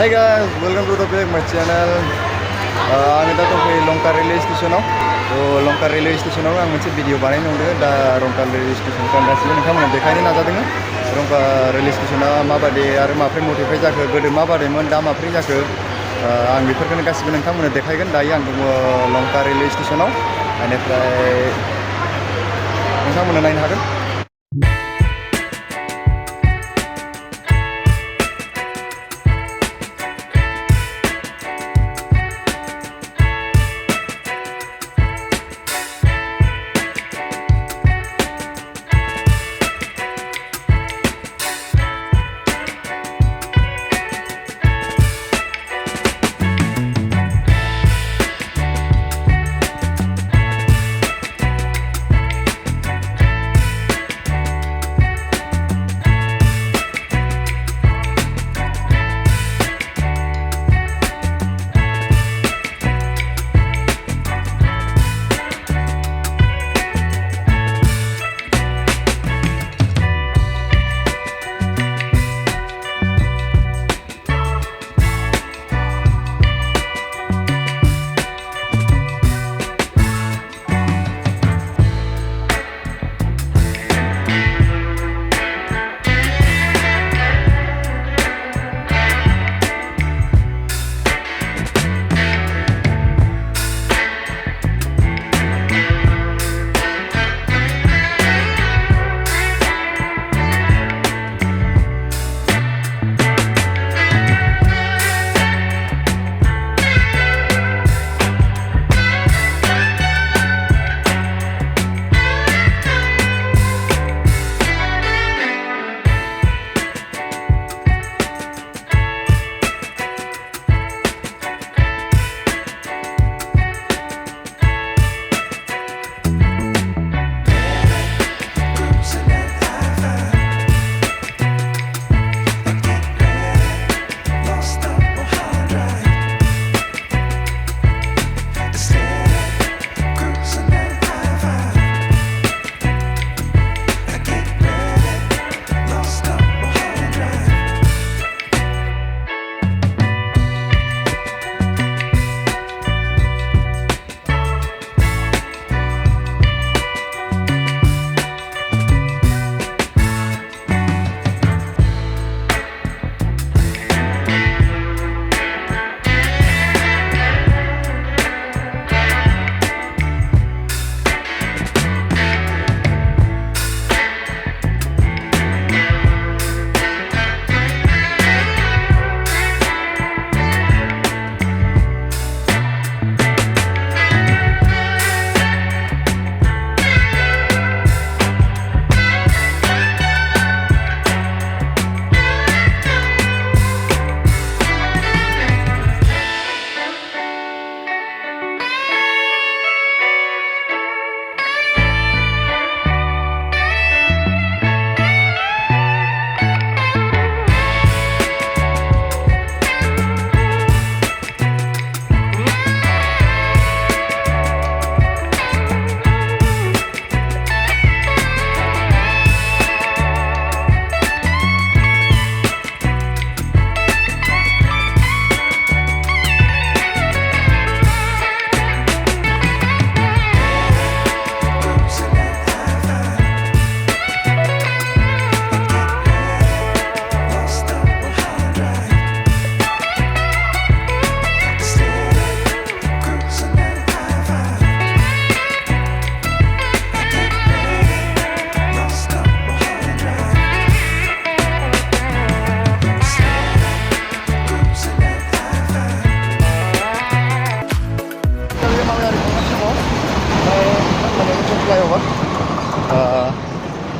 Hey guys, welcome to the back my channel. Ang ito kay Lanka Railway Station. So Lanka Railway Station ang mounse video banai nunggu da Lanka Railway Station kan dasibo nोंथांमोना देखायनो नाजादोंमोन. Lanka Railway Station माबादि आरो माफ्राय modify जाखो गोदो माबादिमोन दा माफ्राय जाखो आं बेफोरखौनो गासिबो नोंथांमोननो देखायगोन. दायो आं दङ Lanka Railway Station आव बेनिफ्राय नोंथांमोना नायनो हागोन.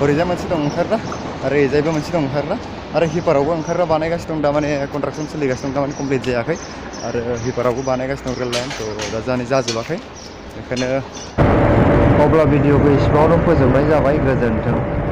ओरैजाय मोनसे दं ओंखारग्रा आरो एजायबो मोनसे दं ओंखारग्रा आरो हिपारावबो ओंखारग्रा बानायगासिनो दं दा माने कन्ट्राक्सन सोलिगासिनो दं दा माने कमप्लिट जायाखै आरो हिपारावबो बानायगासिनो दं रेल लाइन थ' दा जाजोबाखै बेखायनो अब्ला भिडिअखौ इसिबाङावनो फोजोबनाय जाबाय गोजोन्थों।